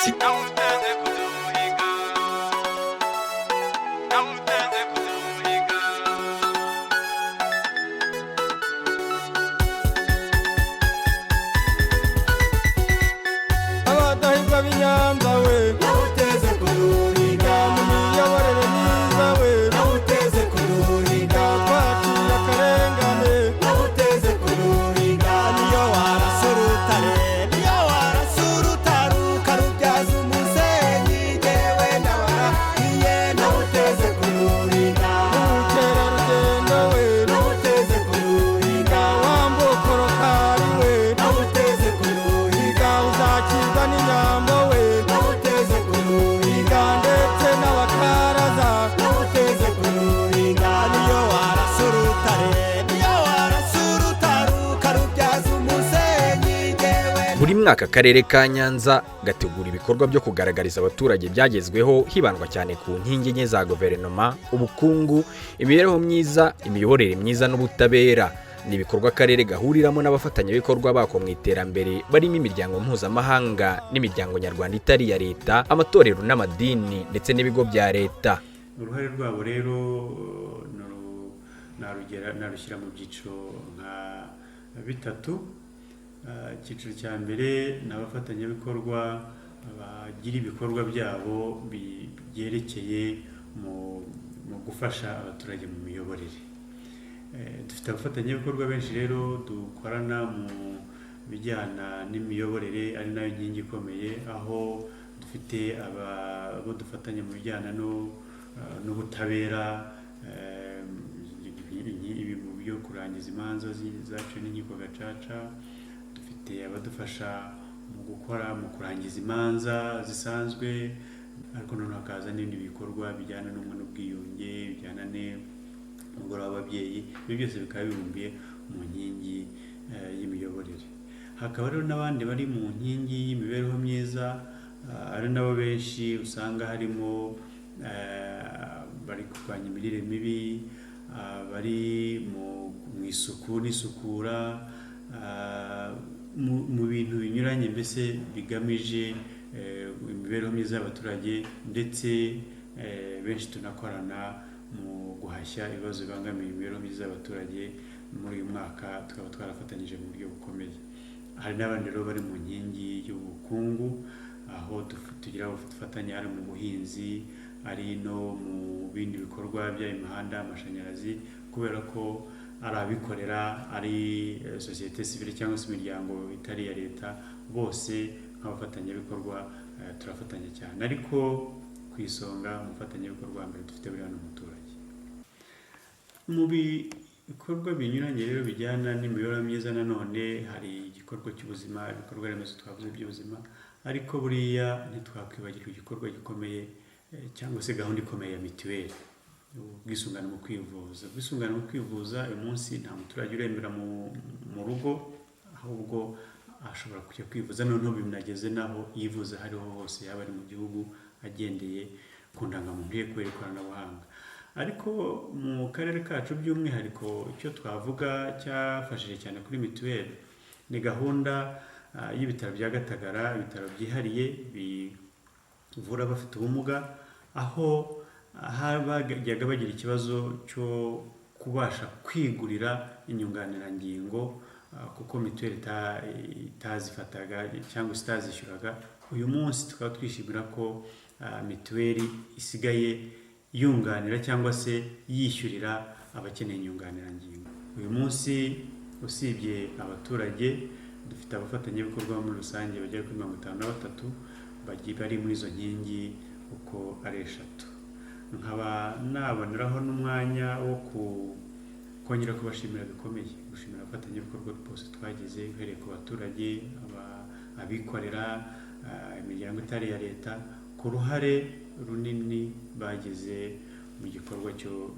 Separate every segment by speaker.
Speaker 1: munsi.
Speaker 2: Abadahigwa b'Inyanza we,
Speaker 3: Nawuteze kuduhiga.
Speaker 2: Mu miyoborere myiza we,
Speaker 3: Nawuteze kuduhiga.
Speaker 2: Twaciye akarengane,
Speaker 3: Nawuteze kuduhiga. Niyo warasa urutare, niyo warasa urutare ukarubyaza umusenyi, jyewe ndabarahiye, nawuteze kuduhiga.
Speaker 2: Ubukerarugendo we,
Speaker 3: Nawuteze kuduhiga.
Speaker 2: Wambukorokari we,
Speaker 3: Nawuteze kuduhiga.
Speaker 2: Uzakirwa n'inyambo we,
Speaker 3: Nawuteze kuduhiga.
Speaker 2: Ndetse n'abakaraza,
Speaker 3: Nawuteze kuduhiga. Niyo warasa urutare, niyo warasa urutare ukarubyaza umusenyi, jyewe.
Speaker 1: Buri mwaka Akarere ka Nyanza gategura ibikorwa byo kugaragariza abaturage byagezweho, hibandwa cyane ku nkingi enye za guverinoma: ubukungu, imibereho myiza, imiyoborere myiza n'ubutabera. Ni ibikorwa akarere gahuriramo n'abafatanyabikorwa bako mu iterambere, barimo imiryango mpuzamahanga n'imiryango nyarwanda itari iya leta, amatorero n'amadini ndetse n'ibigo bya leta.
Speaker 4: Uruhare rwabo rero narushyira mu byiciro nka bitatu. Icyiciro cya mbere ni abafatanyabikorwa bagira ibikorwa byabo byerekeye mu gufasha abaturage mu miyoborere. Dufite abafatanyabikorwa benshi rero dukorana mu bijyana n'imiyoborere, ari nayo nkingi ikomeye, aho dufite abo dufatanya mu bijyana n'ubutabera, ibi mu byo kurangiza imanza zaciwe n'inkiko gacaca. Dufite abadufasha mu gukora mu kurangiza imanza zisanzwe, ariko noneho hakaza n'ibindi bikorwa bijyana n'ubumwe n'ubwiyunge, bijyana n'umugoroba w'ababyeyi. Ibi byose bikaba bibumbiye mu nkingi y'imiyoborere. Hakaba rero n'abandi bari mu nkingi y'imibereho myiza, ari nabo benshi usanga harimo bari kurwanya imirire mibi, bari mu isuku n'isukura, mu bintu binyuranye mbese bigamije imibereho myiza y'abaturage, ndetse benshi tunakorana mu guhashya ibibazo bibangamiye imibereho myiza y'abaturage. Muri uyu mwaka tukaba twarafatanyije mu buryo bukomeye. Hari n'abandi rero bari mu nkingi y'ubukungu, aho tugira abo dufatanya ari mu buhinzi, ari no mu bindi bikorwa by'imihanda, amashanyarazi, kubera ko ari abikorera, ari sosiyete sivile cyangwa se imiryango itari iya leta, bose nk'abafatanyabikorwa turafatanya cyane. Ariko ku isonga, umufatanyabikorwa wa mbere dufite buriya ni umuturage. Mu bikorwa binyuranye rero bijyana n'imibereho myiza, nanone hari igikorwa cy'ubuzima, ibikorwa remezo twavuze by'ubuzima, ariko buriya ntitwakwibagirwa igikorwa gikomeye cyangwa se gahunda ikomeye ya mituweli, ubwisungane mu kwivuza. Ubwisungane mu kwivuza, uyu munsi nta muturage urembera mu rugo, ahubwo ashobora kujya kwivuza, noneho binageze n'aho yivuza aho ariho hose yaba ari mu gihugu, agendeye ku ndangamuntu ye kubera ikoranabuhanga. Ariko mu karere kacu by'umwihariko, icyo twavuga cyafashije cyane kuri mituweli ni gahunda y'ibitaro bya Gatagara, ibitaro byihariye bivura abafite ubumuga, aho bajyaga bagira ikibazo cyo kubasha kwigurira inyunganirangingo, kuko mituweli itazifataga cyangwa se itazishyuraga. Uyu munsi tukaba twishimira ko mituweli isigaye yunganira cyangwa se yishyurira abakeneye inyunganirangingo. Uyu munsi usibye abaturage, dufite abafatanyabikorwa muri rusange bagera kuri 53 bagiye bari muri izo nkingi uko ari eshatu. Nkaba naboneraho n'umwanya wo kongera kubashimira bikomeye, gushimira abafatanyabikorwa bose twagize, uhereye ku baturage, abikorera, imiryango itari iya leta, ku ruhare runini bagize mu gikorwa cyo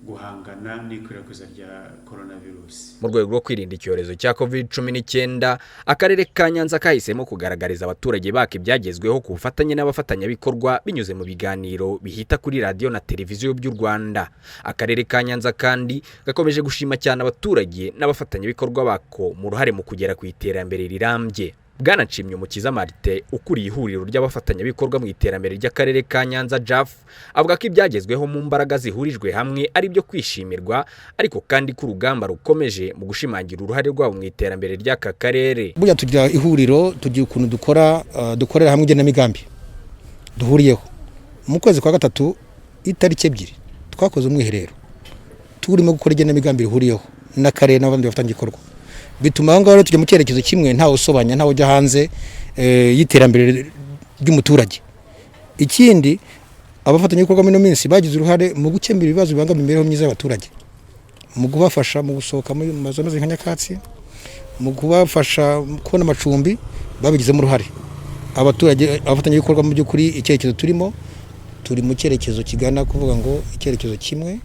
Speaker 4: guhangana n'ikwirakwiza rya coronavirus.
Speaker 1: Mu rwego rwo kwirinda icyorezo cya COVID-19, Akarere ka Nyanza kahisemo kugaragariza abaturage bako ibyagezweho ku bufatanye n'abafatanyabikorwa, binyuze mu biganiro bihita kuri radiyo na televiziyo by'u Rwanda. Akarere ka Nyanza kandi gakomeje gushima cyane abaturage n'abafatanyabikorwa bako mu ruhare mu kugera ku iterambere rirambye. Bwana Nshimyumukiza Martin, ukuriye ihuriro ry'abafatanyabikorwa mu iterambere ry'akarere ka Nyanza JAF, avuga ko ibyagezweho mu mbaraga zihurijwe hamwe ari ibyo kwishimirwa, ariko kandi ko urugamba rukomeje mu gushimangira uruhare rwabo mu iterambere ry'aka karere.
Speaker 5: Burya tugira ihuriro, tugira ukuntu dukora, dukorera hamwe igenamigambi duhuriyeho. Mu kwezi kwa gatatu itariki 2 twakoze umwiherero turimo gukora igenamigambi rihuriyeho n'akarere n'abandi bafatanyabikorwa, bituma aho ngaho tujya mu cyerekezo kimwe, ntawe usobanya, ntawe ujya hanze y'iterambere ry'umuturage. Ikindi, abafatanyabikorwa muri ino minsi bagize uruhare mu gukemura ibibazo bibangamiye imibereho myiza y'abaturage, mu kubafasha mu gusohoka mu mazu ameze nka nyakatsi, mu kubafasha kubona amacumbi, babigizemo uruhare abaturage. Abafatanyabikorwa mu by'ukuri icyerekezo turimo, turi mu cyerekezo kigana kuvuga ngo icyerekezo kimwe,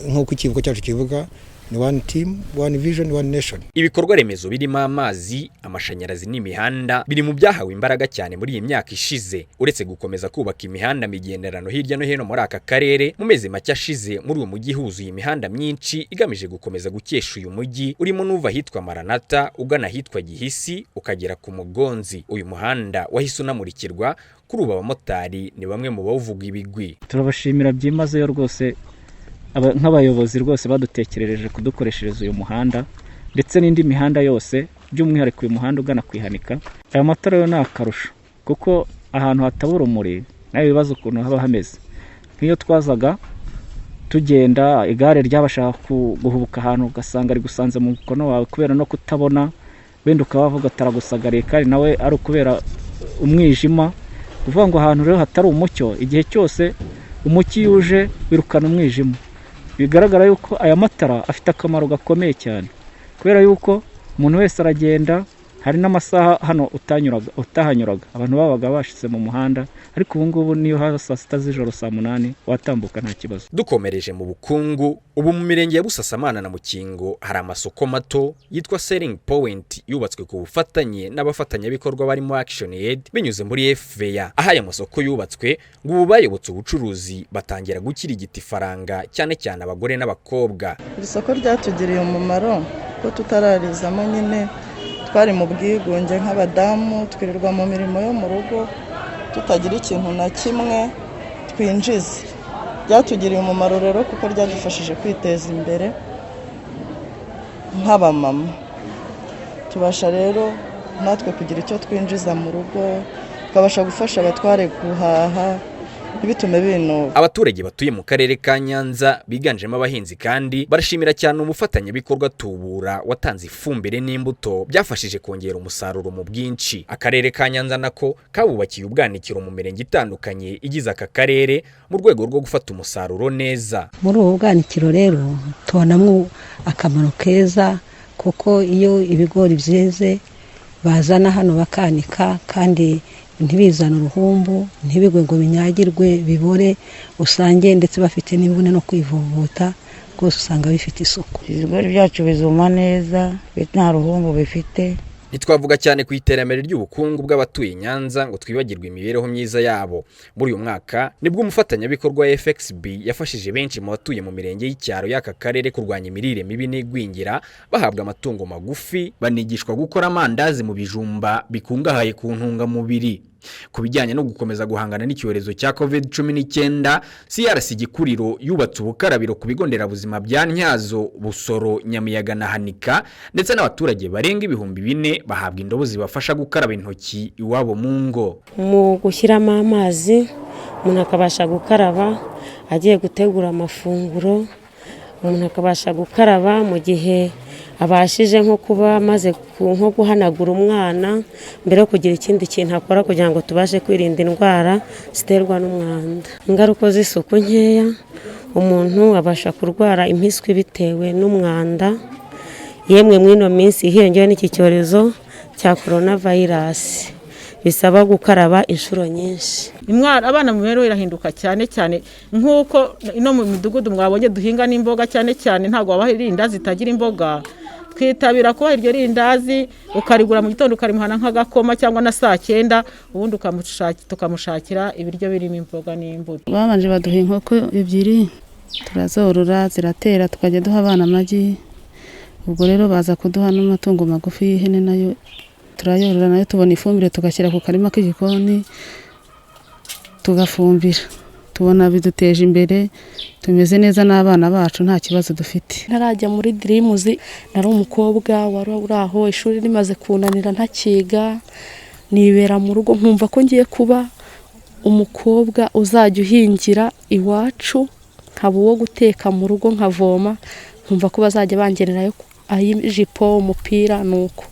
Speaker 5: nk'uko ikivugo cyacu kivuga, ni one team, one vision, one nation.
Speaker 1: Ibikorwa remezo birimo amazi, amashanyarazi n'imihanda biri mu byahawe imbaraga cyane muri iyi myaka ishize. Uretse gukomeza kubaka imihanda migenderano hirya no hino muri aka karere, mu mezi make ashize muri uyu mujyi huzuye imihanda myinshi igamije gukomeza gukesha uyu mujyi, urimo n'uva ahitwa Maranata ugana ahitwa Gihisi ukagera ku Mugonzi. Uyu muhanda wahise unamurikirwa. Kuri ubu abamotari ni bamwe mu bawuvuga ibigwi.
Speaker 6: Turabashimira byimazeyo rwose nk'abayobozi rwose badutekerereje kudukoreshereza uyu muhanda ndetse n'indi mihanda yose, by'umwihariko uyu muhanda ugana ku Ihanika. Aya matara yo ni akarusho, kuko ahantu hataba urumuri nawe ibibazo ukuntu haba hameze. Nk'iyo twazaga tugenda, igare ryabashaka guhubuka ahantu ugasanga rigusanze mu mukono wawe kubera no kutabona, wenda ukaba wavuga ataragusagariye kandi nawe ari ukubera umwijima. Kuvuga ngo ahantu rero hatari umucyo, igihe cyose umucyo iyo uje wirukana umwijima. Bigaragara yuko aya matara afite akamaro gakomeye cyane, kubera yuko umuntu wese aragenda. Hari n'amasaha hano utahanyuraga, abantu babaga bashize mu muhanda, ariko ubu ngubu niyo haza saa 6 z'ijoro, saa 8 watambuka nta kibazo.
Speaker 1: Dukomereje mu bukungu, ubu mu mirenge ya Busasamana na Mukingo hari amasoko mato yitwa Selling Point yubatswe ku bufatanye n'abafatanyabikorwa barimo Action Aid binyuze muri FVA. Aho aya masoko yubatswe, ngo ubu bayobotse ubucuruzi, batangira gukirigita ifaranga, cyane cyane abagore n'abakobwa.
Speaker 7: Iri soko ryatugiriye umumaro ko tutararizamo nyine twari mu bwigunge nk'abadamu, twirirwa mu mirimo yo mu rugo tutagira ikintu na kimwe twinjiza. Ryatugiriye umumaro rero kuko ryadufashije kwiteza imbere nk'abamama, tubasha rero natwe kugira icyo twinjiza mu rugo, tukabasha gufasha abatware guhaha ntibitume binuba.
Speaker 1: Abaturage batuye mu karere ka Nyanza biganjemo abahinzi kandi barashimira cyane umufatanyabikorwa Tubura watanze ifumbire n'imbuto byafashije kongera umusaruro mu bwinshi. Akarere ka Nyanza nako kabubakiye ubwanikiro mu mirenge itandukanye igize aka karere mu rwego rwo gufata umusaruro neza.
Speaker 8: Muri ubu bwanikiro rero tubonamo akamaro keza, kuko iyo ibigori byeze bazana hano bakanika, kandi ntibizane uruhumbu, ntibigwe ngo binyagirwe bibore, usange ndetse bafite n'imvune no kwivovota, rwose usanga bifite isuku.
Speaker 9: Ibigori byacu bizuma neza, nta ruhumbu bifite.
Speaker 1: Ntitwavuga cyane ku iterambere ry'ubukungu bw'abatuye Nyanza ngo twibagirwe imibereho myiza yabo. Muri uyu mwaka nibwo umufatanyabikorwa wa FXB yafashije benshi mu batuye mu mirenge y'icyaro y'aka karere kurwanya imirire mibi n'igwingira, bahabwa amatungo magufi, banigishwa gukora amandazi mu bijumba bikungahaye ku ntungamubiri. Ku bijyanye no gukomeza guhangana n'icyorezo cya COVID-19, CRC Gikuriro yubatse ubukarabiro ku bigo nderabuzima bya Ntyazo, Busoro, Nyamiyaga na Hanika, ndetse n'abaturage barenga 4000 bahabwa indobo zibafasha gukaraba intoki iwabo mu ngo.
Speaker 10: Mu gushyiramo amazi umuntu akabasha gukaraba agiye gutegura amafunguro, umuntu akabasha gukaraba mu gihe abashije nko kuba amaze nko guhanagura umwana mbere yo kugira ikindi kintu akora, kugira ngo tubashe kwirinda indwara ziterwa n'umwanda. Ingaruka z'isuku nkeya, umuntu abasha kurwara impiswi bitewe n'umwanda. Yemwe mw'ino minsi hiyongeyeho n'iki cyorezo cya corona virus bisaba gukaraba inshuro nyinshi.
Speaker 11: Abana mu mibereho irahinduka cyane cyane, nk'uko ino mu midugudu mwabonye duhinga n'imboga cyane cyane, ntabwo wabaha irindazi zitagira imboga. Twitabira kubaha iryo rindazi, ukarigura mu gitondo ukarimuhana nk'agakoma cyangwa na saa 9, ubundi tukamushakira ibiryo birimo imboga n'imbuto.
Speaker 12: Babanje baduha inkoko 2 turazorora ziratera, tukajya duha abana amagi. Ubwo rero baza kuduha n'amatungo magufi y'ihene nayo Turayorora nayo, tubona ifumbire tugashyira ku karima k'igikoni tugafumbira. Tubona biduteje imbere, tumeze neza n'abana bacu, nta kibazo dufite.
Speaker 13: Ntarajya muri DREAMS nari umukobwa wari uri aho, ishuri rimaze kunanira ntakiga, nibera mu rugo nkumva ko ngiye kuba umukobwa uzajya uhingira iwacu, nkaba uwo guteka mu rugo, nkavoma, nkumva ko bazajya bangenerayo ay'ijipo, umupira. Nuko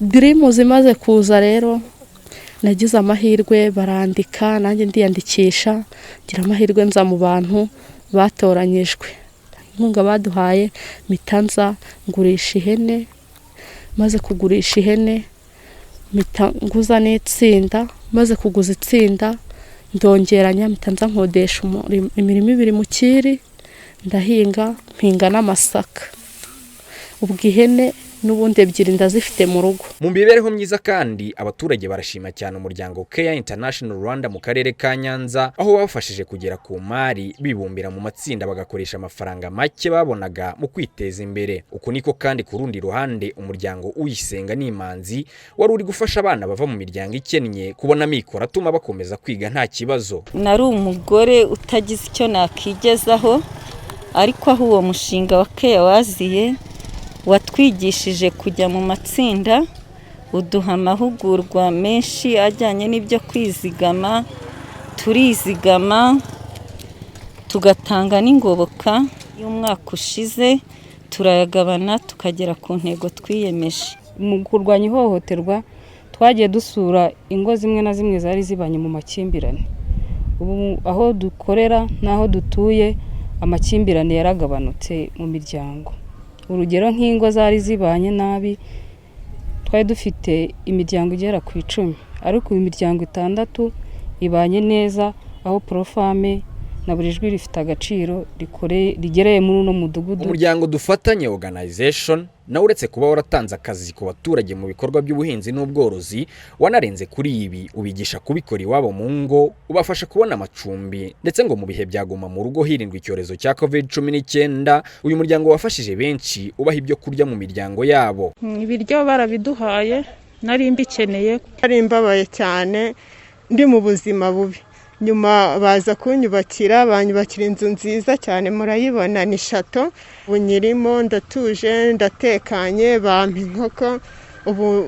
Speaker 13: DREAMS imaze kuza rero, nagize amahirwe barandika, nanjye ndiyandikisha, ngira amahirwe nza mu bantu batoranyijwe. Inkunga baduhaye mpita nza ngurisha ihene. Maze kugurisha ihene mpita nguza n'itsinda. Maze kuguza itsinda ndongeranya, mpita nza nkodesha imirima 2 mu Kiri, ndahinga, mpinga n'amasaka. Ubwo ihene n'ubundi 2 ndazifite mu rugo.
Speaker 1: Mu mibereho myiza kandi, abaturage barashima cyane umuryango Care International Rwanda mu karere ka Nyanza, aho wabafashije kugera ku mari bibumbira mu matsinda, bagakoresha amafaranga make babonaga mu kwiteza imbere. Uku niko kandi ku rundi ruhande umuryango Uyisenga n'Imanzi wari uri gufasha abana bava mu miryango ikennye kubona amikoro atuma bakomeza kwiga nta kibazo.
Speaker 14: Nari umugore utagize icyo nakigezaho, ariko aho uwo mushinga wa Care waziye, watwigishije kujya mu matsinda, uduha amahugurwa menshi ajyanye n'ibyo kwizigama, turizigama tugatanga n'ingoboka y'umwaka ushize, turayagabana tukagera ku ntego twiyemeje.
Speaker 15: Mu kurwanya ihohoterwa twagiye dusura ingo zimwe na zimwe zari zibanye mu makimbirane. Ubu aho dukorera n'aho dutuye amakimbirane yaragabanutse mu miryango. Urugero nk'ingo zari zibanye nabi, twari dufite imiryango igera ku 10, ariko ubu imiryango 6 ibanye neza, aho Pro-Femmes na buri jwi rifite agaciro rigereye muri uno mudugudu.
Speaker 1: Umuryango Dufatanye Organization nawe, uretse kuba waratanze akazi ku baturage mu bikorwa by'ubuhinzi n'ubworozi, wanarenze kuri ibi, ubigisha kubikora iwabo mu ngo, ubafasha kubona amacumbi, ndetse ngo mu bihe byaguma mu rugo hirindwa icyorezo cya COVID-19, uyu muryango wafashije benshi ubaha ibyo kurya mu miryango yabo.
Speaker 16: Ibiryo barabiduhaye, nari mbikeneye.
Speaker 17: Nari mbabaye cyane, ndi mu buzima bubi. Nyuma baza kunyubakira, banyubakira inzu nziza cyane, murayibona ni château. Ubu nyirimo ndatuje, ndatekanye, bampa inkoko, ubu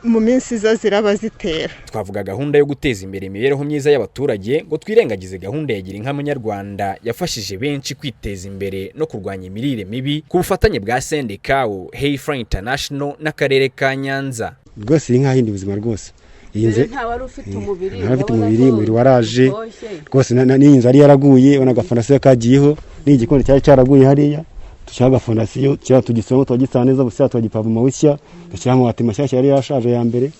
Speaker 17: mu minsi iza ziraba zitera.
Speaker 1: Twavuga gahunda yo guteza imbere imibereho myiza y'abaturage ngo twirengagize gahunda ya Gira Inka Munyarwanda yafashije benshi kwiteza imbere no kurwanya imirire mibi ku bufatanye bwa Sendikawo, Heifer International n'akarere ka Nyanza.
Speaker 18: Rwose iyi nka yindi ubuzima rwose. Iyi nzu
Speaker 19: nta wari ufite umubiri,
Speaker 18: ntari ufite umubiri, umubiri waraje rwose. N'iyi nzu yari yaraguye, ubona agafondasiyo kagiyeho, n'igikoni cyari cyaraguye hariya dushyiraho agafondasiyo, kera tugisoma tugisana neza, bushya tugipavoma bushya, dushyiraho amabati mashyashya yari yashaje ya mbere.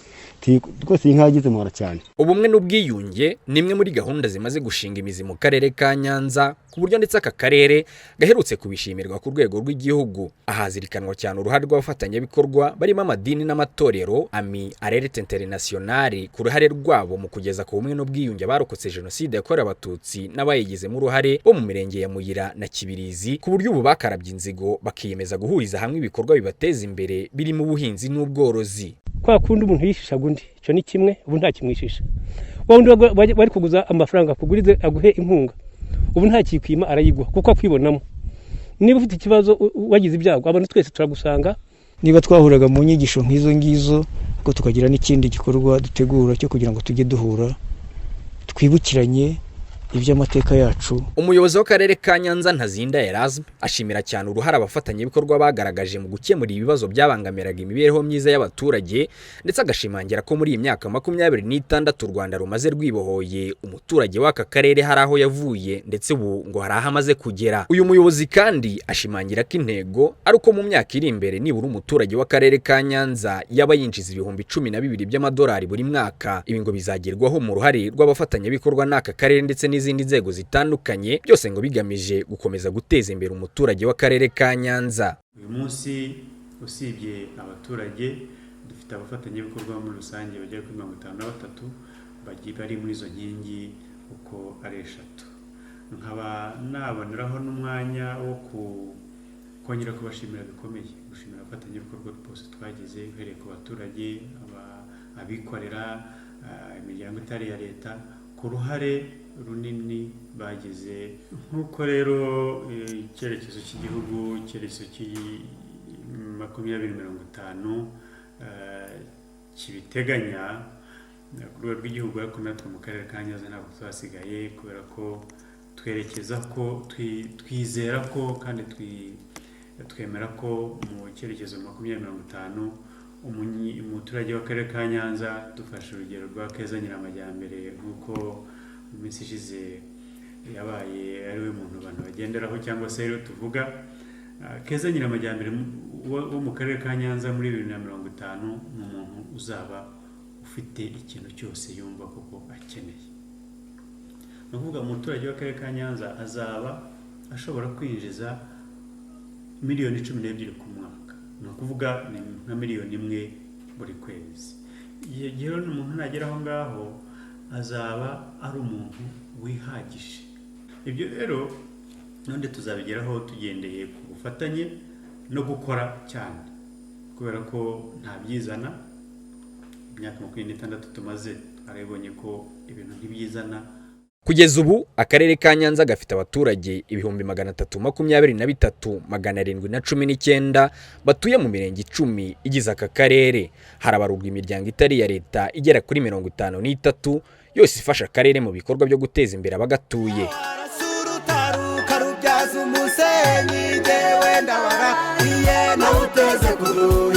Speaker 18: Rwose iyi nka yagize umumaro cyane.
Speaker 1: Ubumwe n'ubwiyunge ni imwe muri gahunda zimaze gushinga imizi mu karere ka Nyanza, ku buryo ndetse aka karere gaherutse kubishimirwa ku rwego rw'igihugu. Ahazirikanwa cyane uruhare rw'abafatanyabikorwa barimo amadini n'amatorero, AMI, Alerte Internationale, ku ruhare rwabo mu kugeza ku bumwe n'ubwiyunge abarokotse Jenoside yakorewe Abatutsi n'abayigizemo uruhare bo mu mirenge ya Muyira na Kibirizi, ku buryo ubu bakarabye inzigo bakiyemeza guhuriza hamwe ibikorwa bibateza imbere birimo ubuhinzi n'ubworozi.
Speaker 20: Kwa kundi umuntu yishishaga undi, icyo ni kimwe, ubu ntakimwishisha. Wa wundi wari kuguza amafaranga akugurize aguhe inkunga, ubu ntakikwima arayiguha kuko akwibonamo. Niba ufite ikibazo, wagize ibyago, abantu twese turagusanga.
Speaker 21: Niba twahuraga mu nyigisho nk'izo ngizo, ariko tukagira n'ikindi gikorwa dutegura cyo kugira ngo tujye duhura twibukiranye iby'amateka yacu.
Speaker 1: Umuyobozi w'akarere ka Nyanza, Ntazinda Erasme, ashimira cyane uruhare abafatanyabikorwa bagaragaje mu gukemura ibibazo byabangamiraga imibereho myiza y'abaturage, ndetse agashimangira ko muri iyi myaka 26 u Rwanda rumaze rwibohoye, umuturage w'aka karere hari aho yavuye ndetse ubu ngo hari aho amaze kugera. Uyu muyobozi kandi ashimangira ko intego ari uko mu myaka iri imbere nibura umuturage w'akarere ka Nyanza yaba yinjiza 12,000 by'amadolari buri mwaka. Ibi ngo bizagerwaho mu ruhare rw'abafatanyabikorwa n'aka karere ndetse n'izindi nzego zitandukanye, byose ngo bigamije gukomeza guteza imbere umuturage w'akarere ka Nyanza.
Speaker 4: Uyu munsi usibye abaturage, dufite abafatanyabikorwa muri rusange bagera kuri 53 bagiye bari muri izo nkingi uko ari 3. Nkaba naboneraho n'umwanya wo Kongera kubashimira bikomeye, gushimira abafatanyabikorwa bose twagize, uhereye ku baturage, abikorera, imiryango itari iya leta, ku ruhare runini bagize. Nk'uko rero icyerekezo cy'igihugu, icyerekezo 2050 kibiteganya ku rwego rw'igihugu, ariko natwe mu karere ka Nyanza ntabwo twasigaye, kubera ko twerekeza ko twizera ko kandi twemera ko mu cyerekezo 2050 umuturage w'akarere ka Nyanza, dufashe urugero rwa Keza Nyiramajyambere, nk'uko mu minsi ishize yabaye ari we muntu abantu bagenderaho cyangwa se ariwe tuvuga, Keza Nyiramajyambere wo mu karere ka Nyanza muri 2050 ni umuntu uzaba ufite ikintu cyose yumva koko akeneye. Ni ukuvuga umuturage w'akarere ka Nyanza azaba ashobora kwinjiza miliyoni 12 ku mwaka, ni ukuvuga ni nka miliyoni 1 buri kwezi. Igihe rero umuntu nagera aho ngaho azaba ari umuntu wihagije. Ibyo rero none tuzabigeraho tugendeye ku bufatanye no gukora cyane, kubera ko nta byizana. Imyaka 26 tumaze twarabibonye ko ibintu ntibyizana.
Speaker 1: Kugeza ubu akarere ka Nyanza gafite abaturage 323,719 batuye mu mirenge 10 igize aka karere. Harabarurwa imiryango itari iya leta igera kuri 53 yose ifasha akarere mu bikorwa byo guteza imbere abagatuye.
Speaker 3: Rubyaza umusenyi, jyewe ndabara iye nawuteze kuruhinga.